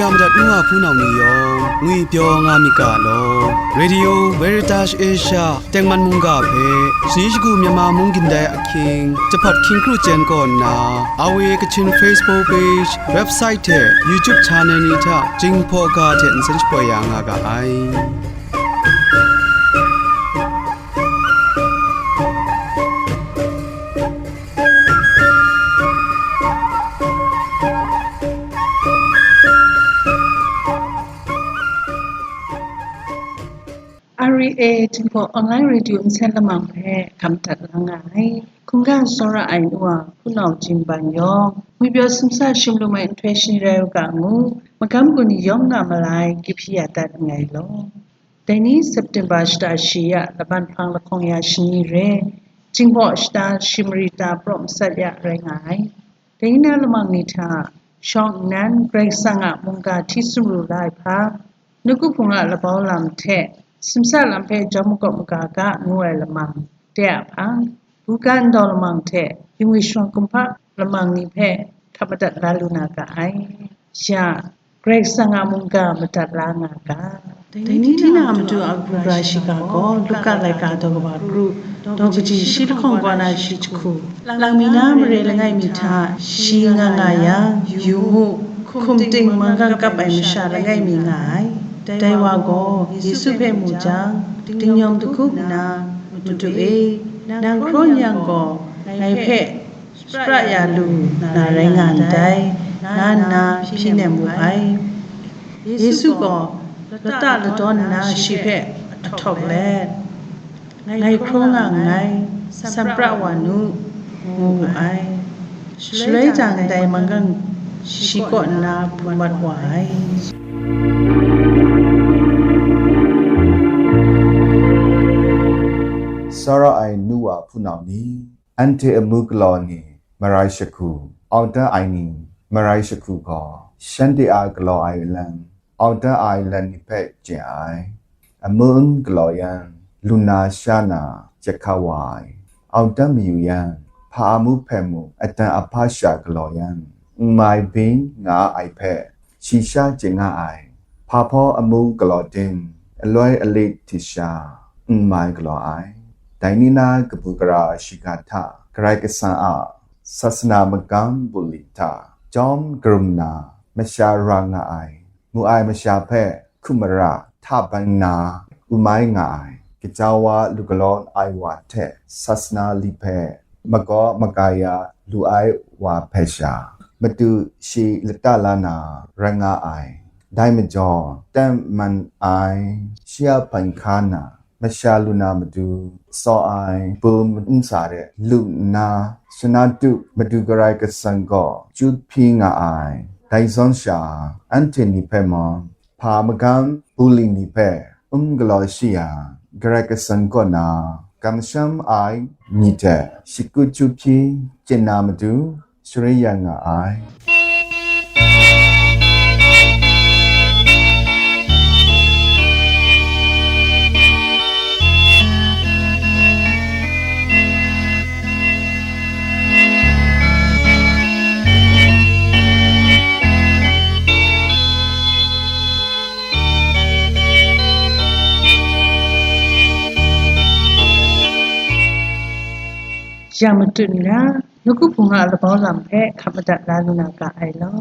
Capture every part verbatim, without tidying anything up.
Ya madat nu a hpunau ni yawng, ngwipyaw nga myit ga law. Radio Veritas Asia tengman mungga hpe, shani shagu Myanmar mung gindai ahkying, jahpat hkying kru chyen kaw nna, Awe Kachin Facebook page, website hte YouTube channel ni hta Jinghpaw ga hte nsen shapoi ya nga ga ai. R E A Jinghpaw Online Radio nsen lamang hpe hkam dat la nga ai. Hkungga tsawra ai nu a hpunau Jinghpaw yawng, ngwipyaw sumsa shim lu ai nhtoi shani rai u ga ngu, magam gun ni yawng nga malai, kip shi ya dat nngai law. Dai ni September shata shi ya laban hpang lahkawng ya shani re, Jinghpaw shata shi mari ta praw masat ya rai nga ai. Dai ni na lamang ni hta shawng nnan Karai Kasang a mungga hti sumru la ai hpa, nawku hpung a labau lam hte sumsa lam hpe jawm makawp maga ga ngu ai lamang de a hpang, buga ndau lamang hte yingwi shawng kumhpa lamang ni hpe hkap madat la lu na ga ai. Ya, Karai Kasang a mungga madat la nga ga. Dai ni hte na matu a kabu gara shiga gaw, Luka laika daw kaba kru, daw kaji shi lahkawng kaw na shi jahku, lang mi na mare langai mi hta shi nga nga yang, yu mu, hkum ting manggang kap ai masha langai mi nga ai. Dai wa gaw Yesu hpe mu jang, dingnyawm dahkup nna, "Madu e, nang hkraw n yang gaw, ngai hpe shapra ya lu na rai nga ndai," nga nna hpyi nem wu ai. Yesu gaw lata ladawn nna shi hpe ahtawk let, "Ngai hkraw nga nngai, san pra wa nu," ngu wu ai. Shaloi jang dai manggang shi kaw nna bungmat wa ai. Tsawra ai nu wa hpunau ni, anhte amu galaw ni marai jahku, au da ai ni marai jahku gaw, shanhte a galaw ai lam, au da ai lam ni hpe chye ai. Amu n galaw yang, lu na sha na, jahka wa ai. Au da mayu yang, hpa amu hpe mung, adan ahpa sha galaw yang, n mai byin nga ai hpe, shi sha chye nga ai. Hpa hpaw amu galaw ting, aloi alit hti sha, n mai galaw ai. Dai ni na kabu gara shiga hta, Karai Kasang a sasana magam buli hta, jawm karum na, masha ra nga ai, mu ai masha hpe hkum mara hta ban nna, u mai nga ai, gaja wa lu galaw ai wa hte sasana li hpe magaw maga ya lu ai wa hpe sha, matu shi lata la na rai nga ai. Dai majaw, teng man ai, shi a hpan hka na, masha lu na matu, tsaw ai, bum nsa de lu nna, shanatu Madu Karai Kasang gaw chyu hpyi nga ai. Dai zawn sha, anhte ni hpe mung, hpa magam buli ni hpe n galaw shi yang, Karai Kasang kaw na kamsham ai myit hte shakut chyu hpyi chye na matu, sharin ya nga ai. Ya matut nna, nawku hpung a labau lam hpe hkap madat la lu na ga ai law.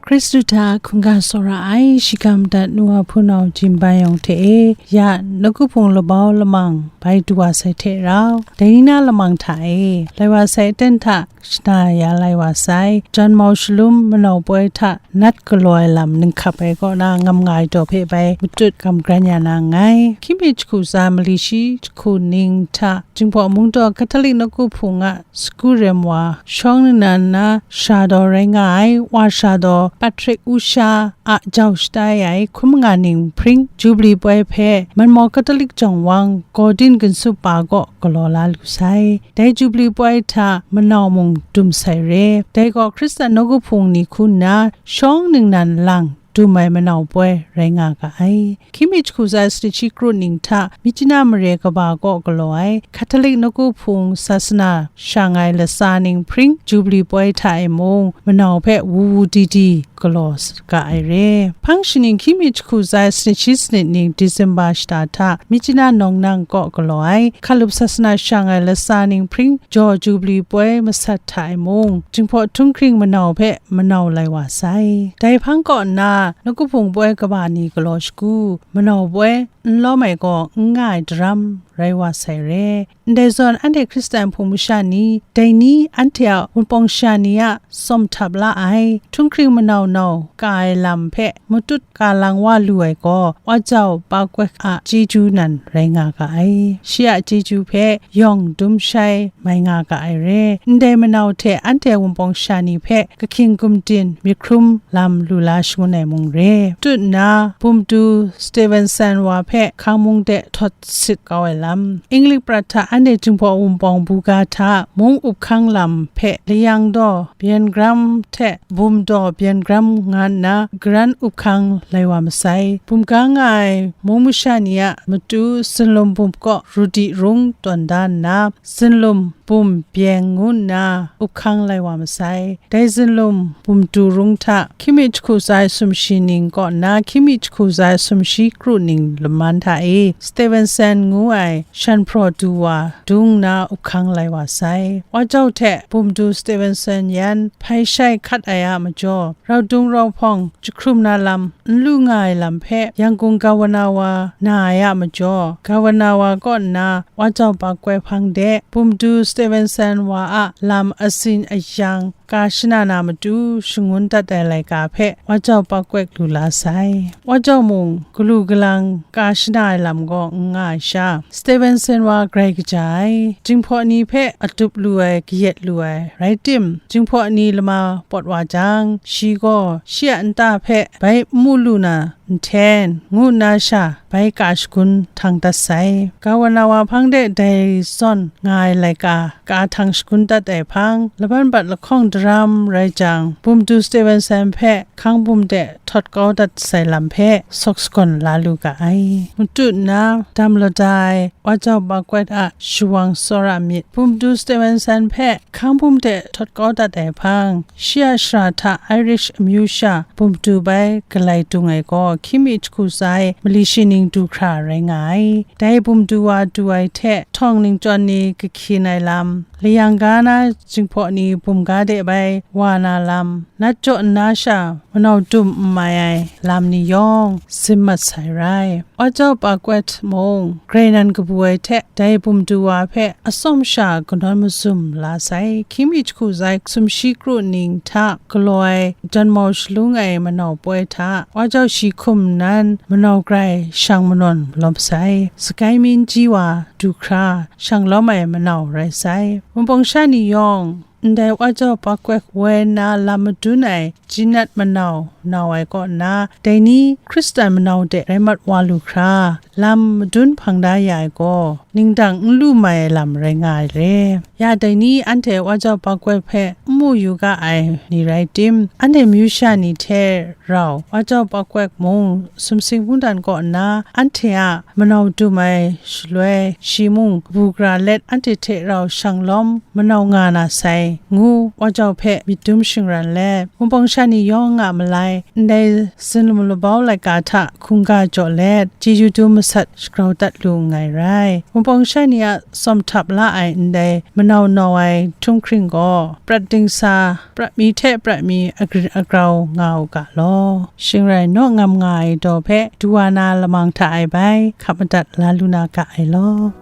Hkristu hta hkungga tsawra ai, shikam dat nu a hpunau Jinghpaw yawng hte e, ya nawku hpung labau lamang bai du wa sai hte rau, dai ni na lamang hta e, lai wa sai aten hta shana ya lai wa sai, janmau shalum manau poi hta nat galaw ai lam ninghkap ai kaw na ngam nga ai daw hpe bai matut kam gran ya na nngai. Hkying mi jahku tsa mali shi jahku ning hta, Jinghpaw Mungdaw Catholic nawku hpung a sagu rem wa shawng ningnan na sha daw rai nga ai, wa sha daw Patrick Usha a jau shatai ai hkun manga ning hpring Jubilee poi hpe Manmaw Catholic Jawng Wang Gordon Gansup pa kaw galaw la lu sai. Dai Jubilee poi hta manau mung dum sai re. Dai gaw Hkristan nawku hpung ni hku nna shawng ningnan lang dum ai manau poi rai nga ga ai. Hkying mi jahku tsa sanit shi kru ning hta Myitkyina mare kaba kaw galaw ai Catholic nawku hpung sasana shang ai latsa ning hpring Jubilee poi hta e mung, manau hpe wu wu di di galaw ga ai re. Hpang shaning hkying mi jahku tsa sanit shi sanit ning December shata hta Myitkyina nawng nang kaw galaw ai hkalup sasana shang ai latsa ning hpring jaw Jubilee poi masat hta e mung, Jinghpaw htunghkring manau hpe manau lai wa sai. Dai hpang kaw nna, nawku hpung poi kaba ni galaw shagu, manau poi n lawm ai gaw n nga ai daram rai wa sai re. Ndai zawn, anhte Hkristan hpung masha ni, dai ni anhte a Wunpawng sha ni a tsawm htap la ai, htunghkring manau nau ka ai lam hpe matut ka lang wa lu ai gaw, Wa Jau Pa Kwek a chyeju nan rai nga ga ai. Shi a chyeju hpe yawng dum shai mai nga ga ai re. Ndai manau hte anhte Wunpawng sha ni hpe kahkying gumdin myit hkrum lam lu la shangun ai mung re. Tut nna, Bumdu Stevenson wa hpe hkang mung de htawt sit kau ai lam, Inglik prat hta anhte Jinghpaw Wunpawng buga hta mung up hkang lam hpe layang daw byen gram hte bum daw byen gram nga nna garan up hkang lai wa masai. Bum ga nga ai mung masha ni a matu zinlum bum kaw rudi rung tawn da nna, zinlum bum byeng ngu nna up hkang lai wa masai. Dai zinlum bum du rung hta hkying mi jahku tsa sumshi ning kaw nna hkying mi jahku tsa sumshi kru ning laman hta e Stevenson ngu ai shan hpraw du wa dung nna up hkang lai wa sai. Wa Jau hte Bumdu Stevenson yan hpai shai hkat ai a majaw, rau dung rau hpawng jahkrum na lam n lu nga ai lam hpe Yangon Gawanawa na ai a majaw, Gawanawa kaw nna Wa Jau Pa Kwek hpang de Bumdu Stevenson wa a lam atsin ayang ka shana na matu shangun dat ai laika hpe Wa Jau Pa Kwek lu la sai. Wa Jau mung galu galang ka shana ai lam gaw n nga ai sha, Stevenson wa grai kaja ai, Jinghpaw ni hpe adup lu ai, kayat lu ai, rai tim, Jinghpaw ni lama pawt wa jang, shi gaw shi a nta hpe bai n mu lu na, nhten, ngu nna sha bai ka shagun htang dat sai. Gawanawa hpang de dai zawn nga ai laika ka htang shagun dat ai hpang, laban bat lahkawng daram rai jang, Bumdu Stevenson hpe hkang bum de htawt kau dat sai lam hpe sawk sagawn la lu ga ai. Matut nna dam lada ai Wa Jau Pa Kwek a shawang tsawra myit, Bumdu Stevenson hpe hkang bum de htawt kau dat ai hpang, shi a shara hta Irish amyu sha Bumdu bai galai dung ai gaw hkying mi jahku tsa e mali shi ning du hkra rai nga ai. Dai Bumdu wa du ai hte htawng ningchyawn ni kahkyin ai lam, layang ga na Jinghpaw ni bum ga de bai wa na lam, nat jaw nna sha manau dum n mai ai lam ni yawng zim mat sai rai. Wa Jau Pa Kwek mung, grai nan kabu ai hte dai Bumdu wa hpe atsawm sha kanawn mazum la sai. Hkying mi jahku tsa sumshi kru ning hta galaw ai janmau shalung ai manau poi hta, Wa Jau shi hkum nan manau grai shang manawn lawm sai. Sakai Minji wa du hkra shang lawm ai manau rai sai. Wunpawng sha ni yawng, ndai Wa Jau Pa Kwek woi nna lam madun ai Jinat manau nau ai kaw nna, dai ni Hkristan manau de rai mat wa lu hkra, lam madun hpang da ya ai gaw, ningdang n lu mai ai lam rai nga ai re. Ya dai ni anhte Wa Jau Pa Kwek hpe n mu yu ga ai ni rai tim, anhte myu sha ni hte rau Wa Jau Pa Kwek mung sumsing mungdan kaw nna, anhte a manau dum ai shaloi, shi mung kabu gara let anhte hte rau shang lawm manau nga na sai, ngu Wa Jau hpe myit dum shingran let, Wunpawng sha ni yawng a malai, ndai zinlum labau laika hta hkungga jaw let, chyeju dum masat shagrau dat lu nngai rai. Wunpawng sha ni a tsawm htap la ai ndai manau nau ai htunghkring gaw, prat dingsa, prat mi hte prat mi agrin agrau nga u ga law. Shing rai naw ngam nga ai daw hpe, du wa na lamang hta e bai hkap madat la lu na ga ai law.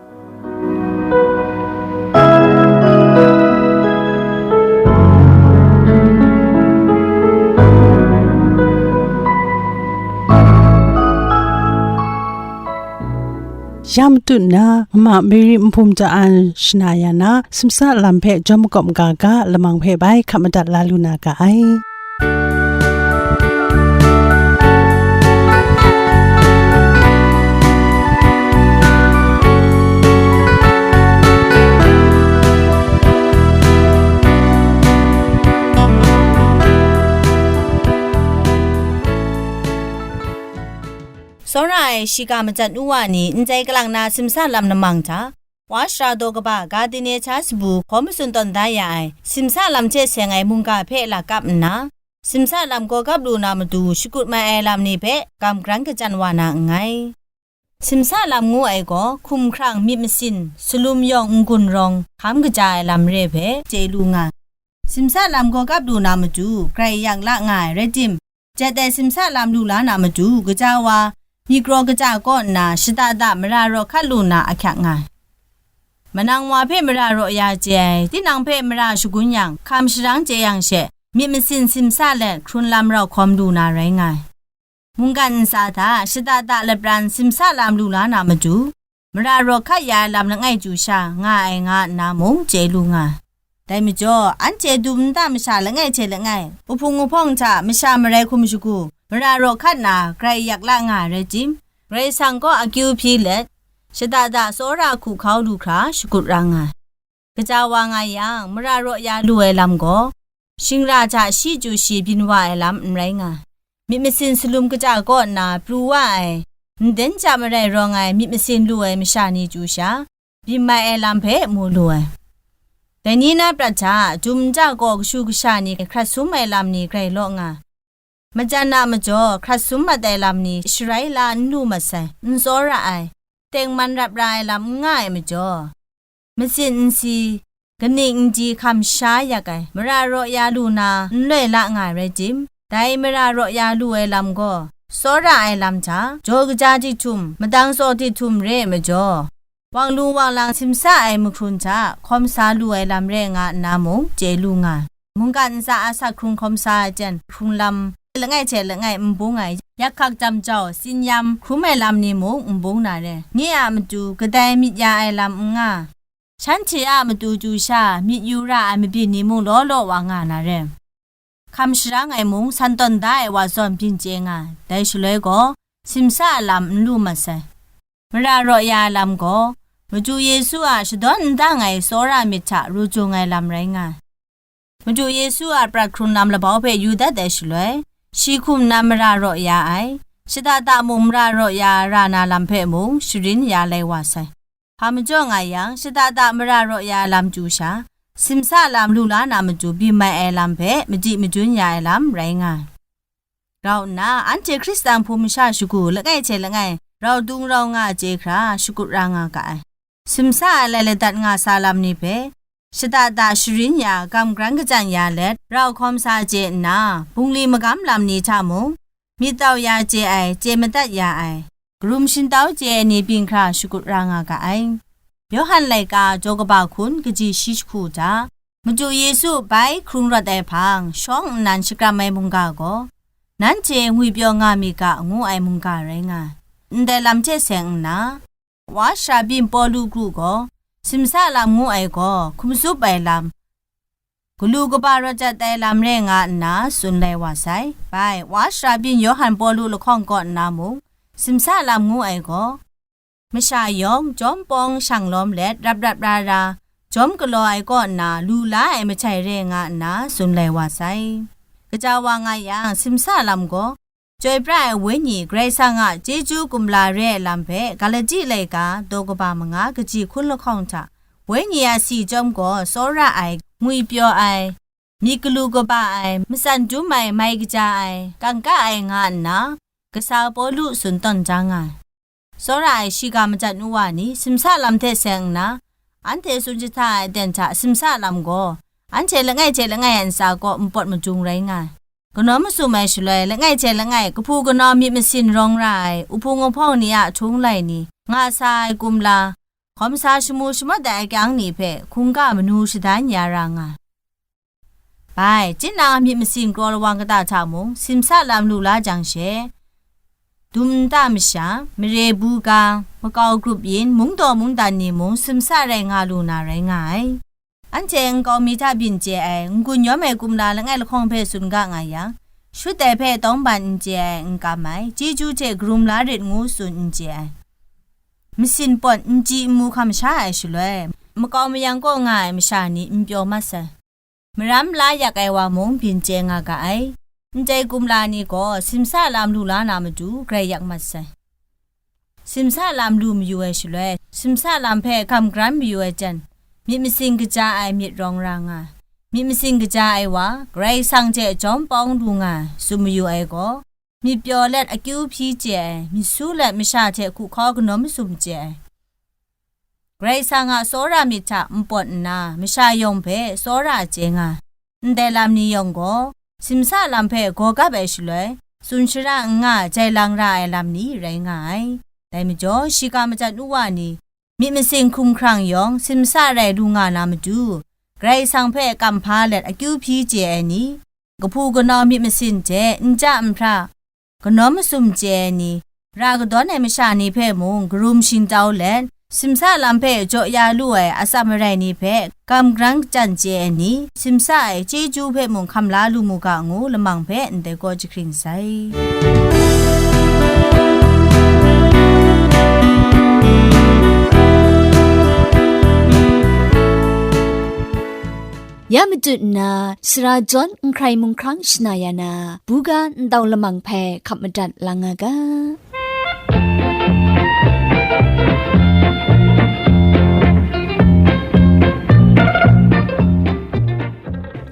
Ya matut nna, mama Mary Nhpum Ja-an shana ya na, simsa lam hpe jawm makawp ga ga, lamang hpe bai hkap madat la lu na ga ai. shiga majat nu wa ni ndai kalang na simsa lam lamang hta, wa shara daw kaba ga dine hta sabu hkawm matsun tawn da ya ai simsa lam hte seng ai mungga hpe lakap nna, simsa lam gaw gap lu na matu shakut mai ai lam ni hpe kamgran kachyan wa na nngai. Simsa lam ngu ai gaw hkumhkrang myit masin, salum yawng n-gun rawng hkam kaja ai lam re hpe chye lu nga. Simsa lam gaw gap lu na matu grai yak la nga ai rai tim, jat ai simsa lam lu la na matu gaja wa myit kraw kaja kaw nna shada da mara raw hkat lu na ahkyak nga ai. Manang wa hpe mara raw ya chye ai, tinang hpe mara shagun yang, hkam sharang chye yang she, myit masin simsa let hkrun lam rau hkawm lu na rai nga ai. Mungkan ntsa hta shada da lapran simsa lam lu la na matu, mara raw hkat ya ai lam langai chyu sha nga ai nga nna mung chye lu nga ai. Dai majaw, anhte dum nta masha langai hte langai, uhpung uhpawng hta masha marai hkum shagu, mara raw hkat na grai yak la nga ai rai tim, Karai Kasang kaw akyu hpyi let, shada da tsawra hku hkau lu hkra shakut ra nga ai. Kaja wa nga yang, mara raw ya lu ai lam gaw, shingra hta shi chyu shi byin wa ai lam n rai nga ai. Myit masin salum kaja kaw nna pru wa ai, nden ja marai rawng ai myit masin lu ai masha ni chyu sha, byin mai ai lam hpe mu lu ai. Dai ni na prat hta, dum nta gaw kashu kasha ni hkrat sum ai lam ni grai law nga ai. Majan a majaw hkrat sum mat ai lam ni sharai la n lu mat sai, n tsawra ai, tengman rap ra ai lam n nga ai majaw, matsin n si, kaning n di hkam sha yak ai, mara raw ya lu na n loi la nga ai rai tim, dai mara raw ya lu ai lam gaw, tsawra ai lam hta, jaw kaja dihtum, madang tsaw dihtum re ai majaw, wang lu wang lang simsa ai mahkrun hta hkawm sa lu ai lam re nga nna mung chye lu nga ai. Mungkan ntsa a sat hkrung hkawm sa ai jan hkrung lam, langai hte langai n bung ai, yak hkak jam jau, tsin yam hkrum ai lam ni mung n bung na re. Nye a matu kadai myit ya ai lam n nga, shanhte a matu chyu sha myit yu ra ai mabyin ni mung law law wa nga na re. Hkam sharang ai mung san tawn da ai wa zawn byin chye nga ai. Dai shaloi gaw, simsa a lam n lu mat sai. Mara raw ya ai lam gaw, madu Yesu a shadawn n dang ai tsawra myit hta ru jung ai lam rai nga ai. Madu Yesu a prat hkrung lam labau hpe yu dat ai shaloi, shi hkum nan mara raw ya ai, shada da mung mara raw ya ra na lam hpe mung sharin ya lai wa sai. Hpa majaw nga yang, shada da mara raw ya ai lam chyu sha, simsa lam lu la na matu byin mai ai lam hpe madi madun ya ai lam rai nga ai. Rau nna, anhte Hkristan hpung masha shagu langai hte langai rau dung rau nga chye hkra shakut ra nga ga ai. Simsa ai lai ladat nga sa lam ni hpe, shada da sharin ya, kamgran kachyan ya let, rau hkawm sa chye nna, bungli magam lam ni hta mung, myit tau ya chye ai, chye madat ya ai, karum shintau chye ai ni byin hkra shakut ra nga ga ai. Yawhan laika jaw kaba hkun kaji shi jahku hta, madu Yesu bai hkrung rawt ai hpang, shawng nnan shakram ai mungga gaw, nanhte ngwipyaw nga mi ga, ngu ai mungga rai nga ai. Ndai lam hte seng nna, wa shara byin Pawlu kru gaw, simsa lam ngu ai gaw, hkum tsup ai lam, galu kaba rawt jat ai lam re nga nna tsun lai wa sai. Bai, wa shara byin Yawhan Pawlu lahkawng kaw nna mung, simsa lam ngu ai gaw, masha yawng jawm pawng shang lawm let rap rap ra ra, jawm galaw ai kaw nna lu la ai majai re nga nna tsun lai wa sai. Kaja wa nga yang, simsa lam gaw, Chyoi pra ai Wenyi, Karai Kasang a chyeju kumla re ai lam hpe Galati laika daw kaba manga kaji hkun lahkawng hta, Wenyi a si chyawm gaw tsawra ai, ngwipyaw ai, myit galu kaba ai, matsan dum ai, mai kaja ai, kangka ai nga nna, kasa Pawlu tsun tawn ja nga ai. Tsawra ai shiga majat nu wa ni, simsa lam hte seng nna, anhte tsun jahta ai aten hta simsa lam gaw, anhte langai hte langai a ntsa kaw npawt madung rai nga ai. Kanawn masum ai shaloi, langai hte langai kahpu kanau myit masin rawng ra ai, uhpung uhpawng ni a htung lai ni, nga sa ai kumla, hkawm sa shamu shamawt ai akyang ni hpe hkungga manu shadan ya ra nga ai. Bai, tinang myit masin kraw lawang kata hta mung, simsa lam lu la jang she, dum nta masha, mare buga, makau grup yin, mungdaw mungdan ni mung simsa rai nga lu na rai nga ai. Anhte nkau mi hta byin chye ai, n-gun yawm ai kumla langai lahkawng hpe tsun ga nga yang, shut ai hpe tawngban n chye ai n kam ai, chyeju hte karum la rit ngu tsun n chye ai. Masin pawt n chyi n mu hkam sha ai shaloi, makau mayang kaw nga ai masha ni n pyaw mat sai. Maram la yak ai wa mung byin chye nga ga ai. Ndai kumla ni gaw simsa lam lu la na matu grai yak mat sai. simsa lam lu mayu ai shaloi, simsa lam hpe gam gran mayu ai jan, myit masin kaja ai myit rawng ra nga ai. Myit masin kaja ai wa, Karai Kasang hte jawm pawng lu nga ai, tsun mayu ai gaw, myit pyaw let akyu hpyi chye ai, myit su let masha hte hku hkaw kanawn masum chye ai, Karai Kasang a tsawra myit hta npawt nna, masha yawng hpe tsawra chye nga ai. Ndai lam ni yawng gaw, simsa lam hpe gaw gap ai shaloi, tsun shara n nga jai lang ra ai lam ni rai nga ai. Dai majaw, shiga majan u wa ni, myit masin hkum hkrang yawng, simsa rai lu nga na matu, Karai Kasang hpe kamhpa let akyu hpyi chye ai ni, kahpu kanau myit masin hte n ja n hpra, kanawn masum chye ai ni, ra kadawn ai masha ni hpe mung karum shingtau let, simsa lam hpe jaw ya lu ai atsam marai ni hpe gam gran jan chye ai ni, simsa ai chyeju hpe mung hkam la lu mu ga ngu lamang hpe ndai gaw jahkring sai. Ya matut nna, sara jawn n hkrai mung hkrang shana ya na, buga ndau lamang hpe hkap madat lang nga ga.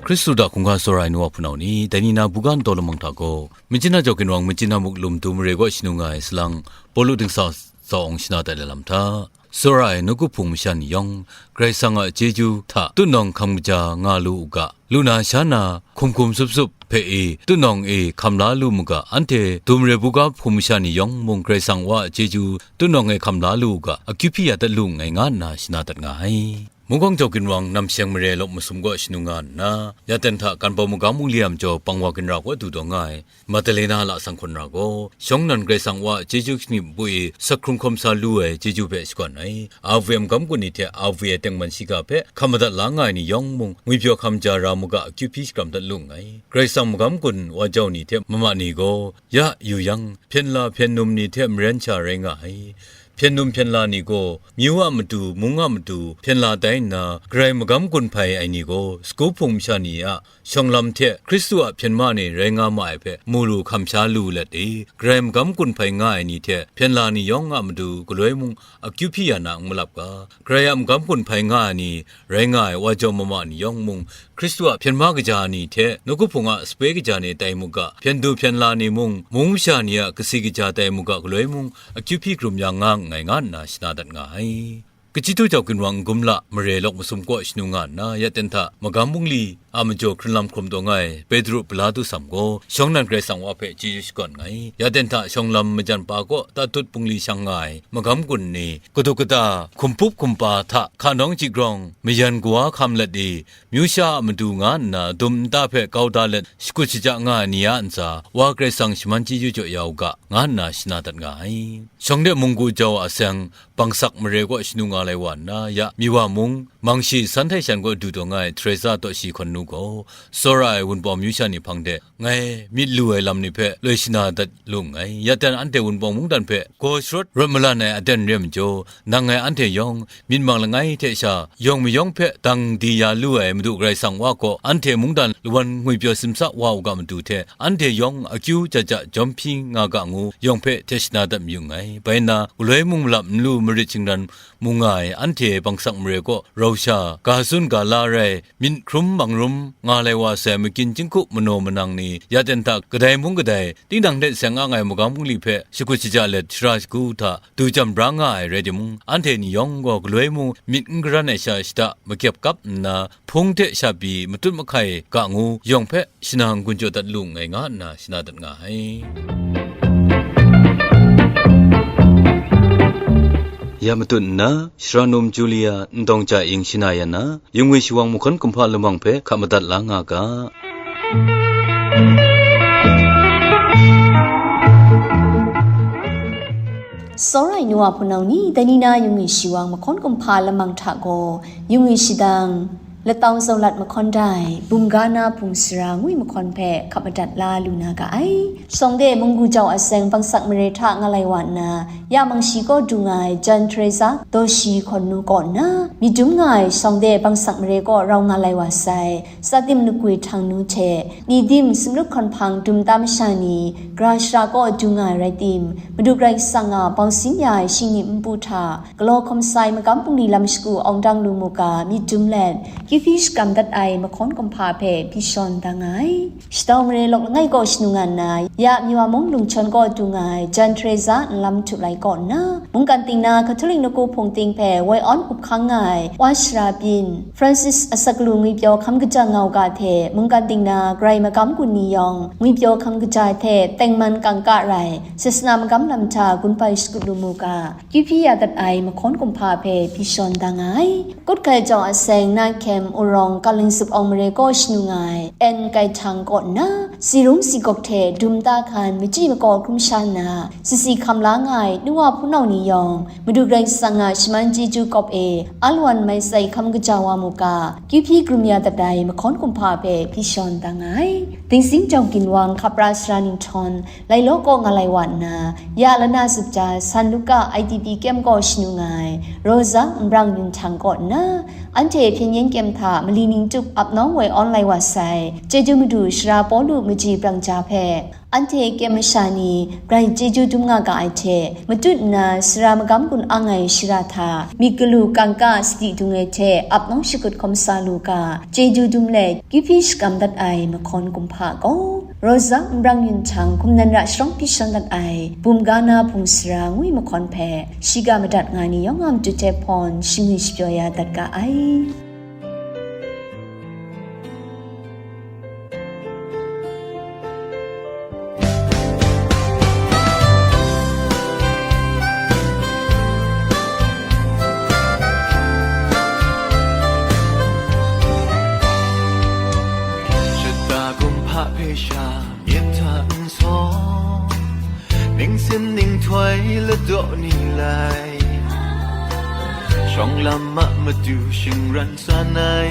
Hkristu hta hkungga tsawra ai nu wa hpunau ni, dai ni na buga ndau lamang hta gaw, Machyin a jau ginwang, Machyin a muk lum du mare kaw shanu nga ai salang, Pawlu dingsa tsawng shana dat ai lam hta, tsawra ai nawku hpung masha ni yawng, Karai Kasang a chyeju hta tutnawng hkam kaja nga lu u ga, lu na sha na hkum hkum sup sup hpe e tutnawng e hkam la lu mu ga, anhte dum re buga hpung masha ni yawng mung Karai Kasang Wa a chyeju tutnawng e hkam la lu u ga, akyu hpyi ya dat lu nngai, nga nna shana dat nga ai. Mungkan jau ginwang, namsheng mare lawk masum kaw shanu nga nna, ya ten hta Kan Pau magam mungli a majaw pang wa ginra kaw du taw nga ai, Madalena lasang hkun ra gaw, shawng nnan Karai Kasang Wa a chyeju shani npu e sak hkrung hkawm sa lu ai chyeju hpe shakawn ai. Avi a magam gun ni hte avi a tengman shiga hpe hkam madat la nga ai ni yawng mung, ngwipyaw hkam ja ra mu ga, akyu hpyi shakram dat lu nngai. Karai Kasang magam gun wa jau ni hte mama ni gaw, ya yu yang, hpyen la hpyen num ni hte maren sha rai nga ai. Hpyen num hpyen la ni gaw, myu a matu, mung a matu, hpyen la tai nna, Karai magam gun hpai ai ni gaw, sagu hpung masha ni a shawng lam hte Hkristu a hpyen ma ni rai nga ma ai hpe mu lu hkam sha lu let e, Karai magam gun hpai nga ai ni hte hpyen la ni yawng a matu galoi mung akyu hpyi ya na n malap ga, Karai a magam gun hpai nga ai ni rai nga ai wa jau mama ni yawng mung, Hkristu a hpyen ma kaja ni hte nawku hpung a sape kaja ni tai mu ga, hpyen du hpyen la ni mung, mung masha ni a kasi kaja tai mu ga galoi mung, akyu hpyi hkrum ya nga nngai, nga nna shana dat nga ai. Kachyitu jau ginwang, n-gum la mare lawk masum kaw shanu nga nna, ya ten hta magam bungli a majaw hkrunlam hkrum taw nga ai Petru Pilatu sam gaw, shawng nnan Karai Kasang Wa hpe chyeju shakawn nngai. Ya ten hta shawng lam majan pa kaw tatut bungli shang nga ai magam gun ni, kadu kata, hkum pup hkum pa hta hka nawng chyi grawng, mayan kawa hkam let i, myu sha a matu nga nna dum nta hpe kau da let shakut shaja nga ai ni a ntsa, Wa Karai Kasang shaman chyeju jaw ya u ga, nga nna shana dat nga ai. Shawng de munggu jau a seng, Bangsak mare kaw shanu nga lai wa nna, ya Miwa mung, Mangshi san htai shan kaw du taw nga ai Teresa tawshi hkawn nu gaw, tsawra ai Wunpawng myu sha ni hpang de, ngai myit lu ai lam ni hpe loi shana dat lu nngai. Ya ten anhte Wunpawng mungdan hpe gaw sharawt rawt malan ai aten re ai majaw, nang ngai anhte yawng myit mang langai hte sha yawng mayawng hpe dang di ya lu ai Madu Karai Kasang Wa kaw, anhte mungdan lawan ngwipyaw simsa wa u ga matu hte, anhte yawng akyu ja ja jawm hpyi nga ga ngu, yawng hpe hte shana dat mayu nngai. Bai nna, galoi mung malap n lu marit shingran mu nga ai anhte Bangsak mare kaw rau sha, ga tsun ga la rai, myit hkrum mang rum nga lai wa sai makyin chyinghku manaw manang ni, ya ten hta kadai mung kadai, tinang hte seng ang ai magam bungli hpe shakut shaja let shara shagu hta du jam bra nga ai rai timung, anhte ni yawng gaw galoi mung myit n garan ai sha shada makyep kap nna, hpung hte sha pyi matut mahkai ga ngu yawng hpe shana n-gun jaw dat lu nngai, nga nna shana dat nga ai. Ya matut nna, Shara num Julia, Ndawng Ja Ing shana ya na, yungwi shawang mahkawn kumhpa lamang hpe hka madat la nga ga. Tsawra ai nu a hpunau ni, dai ni na yungwi shawang mahkawn kumhpa lamang hta gaw, yungwi shadang, Latau Zaulat mahkawn dai, Bum Ga Na Hpung Sara ngwi mahkawn hpe hkap madat la lu na ga ai. Shawng de munggu jau a seng bangsak mare hta nga lai wa nna, ya Mangshi kaw du nga ai Jan Teresa Daw Shi hkawn nu kaw nna, myit dum nga ai shawng de bangsak mare kaw rau nga lai wa sai, Sadim Lakwi Htang nu hte, Nidim Sumluk Hkawnhpang dum tam masha ni, gara shara kaw du nga ai rai tim, Madu Karai Kasang a bausin ya ai shingni npu hta, galaw hkawm sai magam bungli lam shagu awng dang lu mu ga, myit dum let, kyu hpyi shakram dat ai mahkawn kumhpa hpe hpyi shawn da nga ai. Shatau mare lawk langai kaw shanu nga nna, ya Miwa mung lungchawn kaw du nga ai Jan Teresa nlam htup lai kaw nna, mungkan ting na Catholic nawku hpung ting hpe woi awn up hkang nga ai Wa Shara Byin, Francis asak lu ngwipyaw hkam kaja nga u ga hte, mungkan ting na Karai magam gun ni yawng ngwipyaw hkam kaja hte tengman kangka rai, sasana magam lam hta gun bai shakut lu mu ga, kyu hpyi ya dat ai mahkawn kumhpa hpe hpyi shawn da nga ai. Kut Hkai Jau a seng na hkyem urawng Kaling Zup Awng Mare kaw shanu nga ai N Kai Htang kaw nna, si rung si gawk hte dum ta hkan machyi makaw hkrum sha nna, sisi hkam la nga ai nu wa hpunau ni yawng, Madu Karai Kasang a shaman chyeju kawp e, alwan mai sai hkam kaja wa mu ga, kyu hpyi krum ya dat ai mahkawn kumhpa hpe hpyi shawn da nga ai. Dingsing Jawng Ginwang hkap ra sara ninghtawn, Lai law kaw nga lai wa nna, ya Lana Zup Ja San Luka I D P kyem kaw shanu nga ai Rosa Nbrang Yun Htang kaw nna, anhte hpyen yen kyem hta mali ning tup ap nawng woi awn lai wa sai, chyeju madu Sara Pawlu Maji Brang Ja hpe, anhte kyem masha ni grai chyeju dum nga ga ai hte, matut nna sara magam gun ang ai shara hta, myit galu kangka sadi dung ai hte ap nawng shakut hkawm sa lu ga, chyeju dum let, kyu hpyi shakram dat ai mahkawn kumhpa gaw, Rosa Nbrang Yun Htang hkum nan ra sharawng hpyi shawn dat ai Bum Ga Na Hpung Sara ngwi mahkawn hpe, shiga madat nga ni yawng a matu hte hpawn shingwi shapyaw ya dat ga ai. Shata kumhpa hpe sha myit hta n sawng, ningsin ninghtoi ladaw ni lai, shawng lam a matu shingran san ai,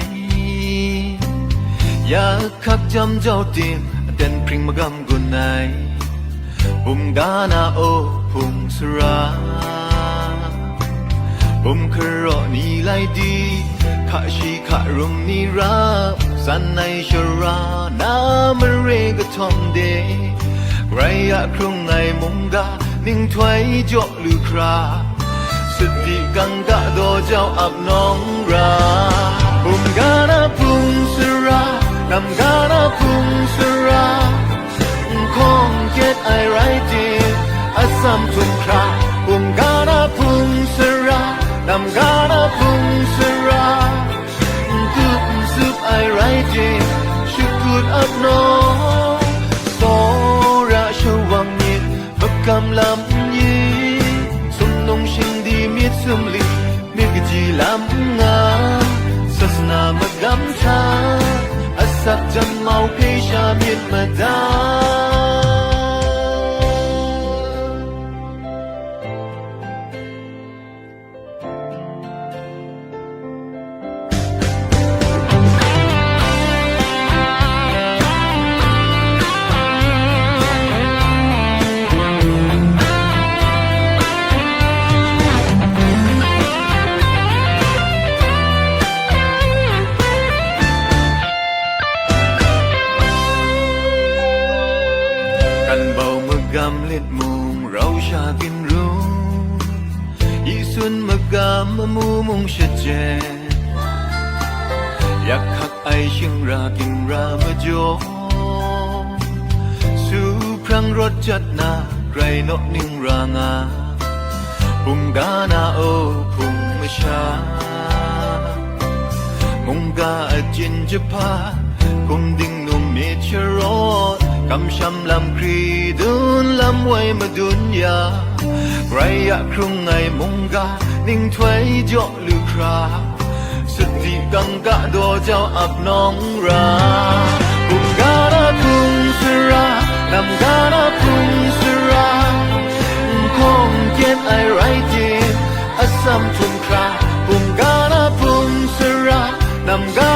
ya hkak jam jau tim, aten hpring magam gun ai, Bum Ga Na O Hpung Sara. Bum hkaraw ni lai di, hka shi hka rum ni rap, san ai shara na mare kahtawng de, Karai a hkrung ai mungga ninghtoi jaw lu hkra, sut di kangka daw jau ap nawng ra. Bum Ga Na Hpung Sara, nam ga na hpung sara, N hkawng kyet ai rai tim, atsam htum hkra, Bum Ga Na Hpung Sara, nam ga na hpung sara, n tup n tsup ai rai tim, shakut ap nawng, tsawra shawang myit, magam lam n yin, sumnung shingdi myit sumli, myit kaji lam n nga, sasana magam hta, asak jan mau hpe sha myit mada. Kan bau magam lit mung rau sha ginrung, isun magam amu mung shachyen, yak hkak ai shingra ginra majaw, su hprang rawt jat na, grai naw ning ra nga, Bum Ga Na O Hpung masha, mungga achyin jahpa, hkum dingnung myit sharawt, kamsham lam hkri dun lam woi madun ya, Karai a hkrung ai mungga ninghtoi jaw lu hkra, sut di kangka daw jau ap nawng ra. Bum Ga Na Hpung Sara, nam ga na hpung sara, n hkawng kyet ai rai tim, atsam htum hkra, Bum Ga Na Hpung Sara, nam ga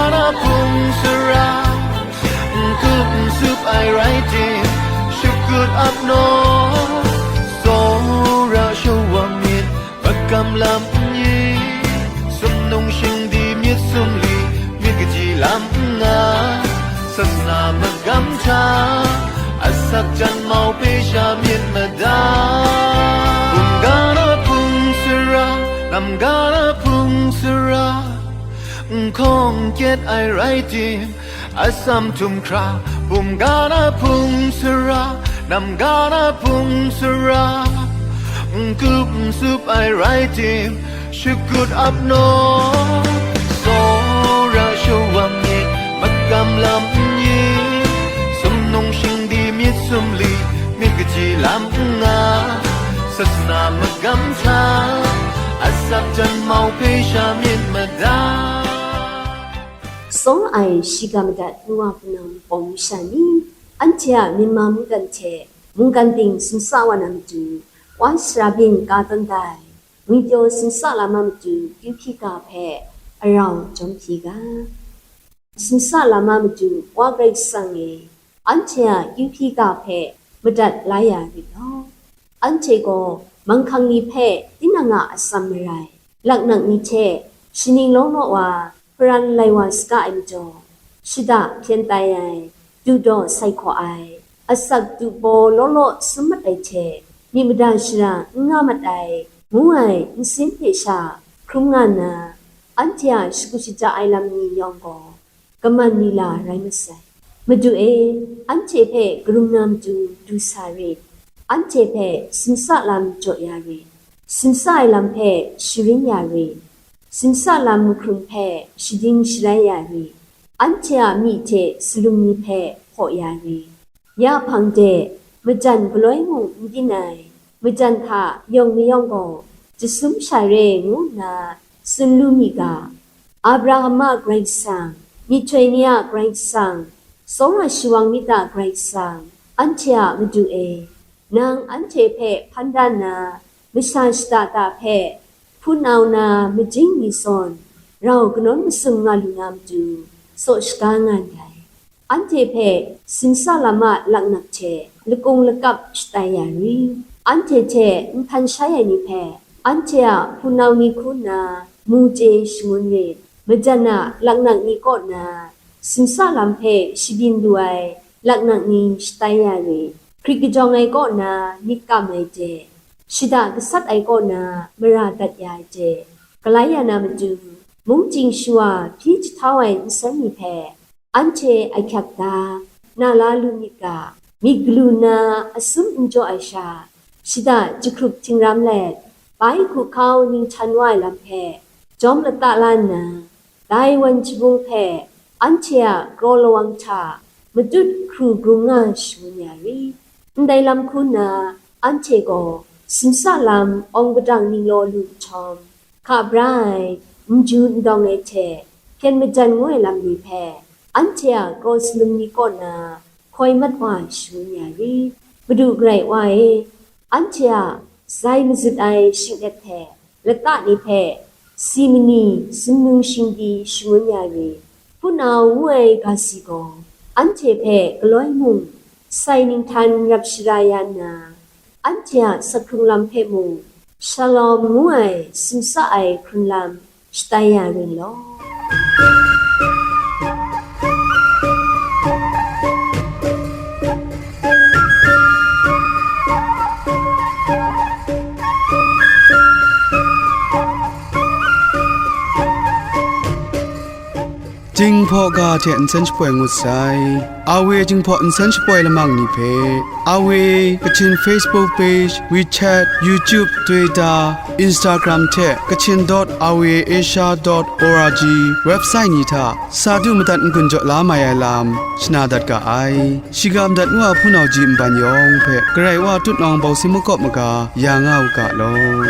Naw, tsawra shawang myit, magam lam n-i, sumnung shingdi myit sumli, myit kaji lam n-nga, sasana magam hta, asak jan mau hpe sha myit mada. Bumga na hpung sara, namga na hpung sara, n hkawng n kyet ai rai tim, atsam htum hkra, bumga na hpung sara, namga na hpung sara, n kup n sup ai rai tim, shakut ap naw. Tsawra shawang myit, magam lam n-i, sumnung shingdi myit sumli, myit kaji lam n-nga, sasana magam hta, asak jan mau hpe sha myit mada. Tsawng ai shiga madat nu wa hpunau ni pawng ni sha ni, anhte a Myanmar mungdan hte mungkan ting simsa wa na matu, wa sara byin ka tawn dai, ngwipyaw simsa lam a matu kyu hpyi ga hpe arau jawm hpyi ga. Simsa lam a matu Wa Karai Kasang e, anhte a kyu hpyi ga hpe madat la ya rit law, anhte gaw manghkang ni hpe tinang a atsam marai, laknak ni hte shaning law law wa hparan lai wa saga ai majaw, shada hpyen tai ai, dudaw sai hkaw ai, asak dupaw law law sum mat ai hte, myit mada shara n nga mat ai, ngu ai nsin hpe sha hkrum nga nna, anhte a shagu shaja ai lam ni yawng gaw, kaman lila rai masai. Madu e, anhte hpe karum na matu du sa rit, anhte hpe simsa lam jaw ya rit, simsa ai lam hpe sharin ya rit, simsa lam mahkrum hpe shading sharai ya rit, anhte a myi hte salum ni hpe hpaw ya rit. Ya hpang de, majan galoi mung n byin ai, majan hta yawng mayawng gaw jasum sha re ngu nna tsun lu mi ga. Abraham a Karai Kasang, myihtoi ni a Karai Kasang, tsawra shawang myit a Karai Kasang, anhte a Madu e, nang anhte hpe hpan dan na, masha shada da hpe, hpunau na majing mi zawn, rau kanawn masum nga lu na matu, tsaw shaga nga ndai. Anhte hpe simsa lam a laknak hte lakung lakap shatai ya rit. Anhte hte nhpan shai ai ni hpe, anhte a hpunau ni hku nna mu chye shangun rit. Majan a laknak ni kaw na simsa lam hpe shabyin lu ai laknak ni shatai ya rit. Hkrit kajawng ai kaw na myit kam ai hte, shada gasat ai kaw na mara dat ya ai hte, galai ya na matu, mungchying shawa hpyi jahtau ai nsen ni hpe, anhte ahkyak da, na la lu myit ga, myit galu na asum n jaw ai sha, shada jahkrup htingram let, bai hkuhkau ninghtan wa ai lam hpe, jawm lata la nna, dai wan jabung hpe anhte a kraw lawang hta matut hkru grung nga shangun ya rit. Ndai lam hku nna, anhte gaw simsa lam awng padang ninglaw lu nhtawm, hka bra ai, n ju n dawng ai hte hpyen majan ngu ai lam ni hpe, anhte a kraw salum ni kaw na hkoi mat wa shangun ya rit. Madu Karai Wa e, anhte a zai mazut ai shinglet hte lata ni hpe si mani sumnung shingdi shangun ya rit. Hpunau ngu ai ga si gaw, anhte hpe galoi mung sai ninghtan rap shara ya nna, anhte a sakhkrung lam hpe mung, Shalom ngu ai simsa ai hkrun lam shatai ya rin law. Jinghpaw ga hte nsen shapoi ngut sai. Awe Jinghpaw nsen shapoi lamang ni hpe, Awe Kachin Facebook page, WeChat, YouTube, Twitter, Instagram hte Kachin dot awe asia dot org website ni hta sa du madat n-gun jaw la mai ai lam shana dat ga ai. Shiga madat ngu a hpunau ji nban yawng hpe Karai Wa tutnawng bawsing makawp maga ya nga u ga law.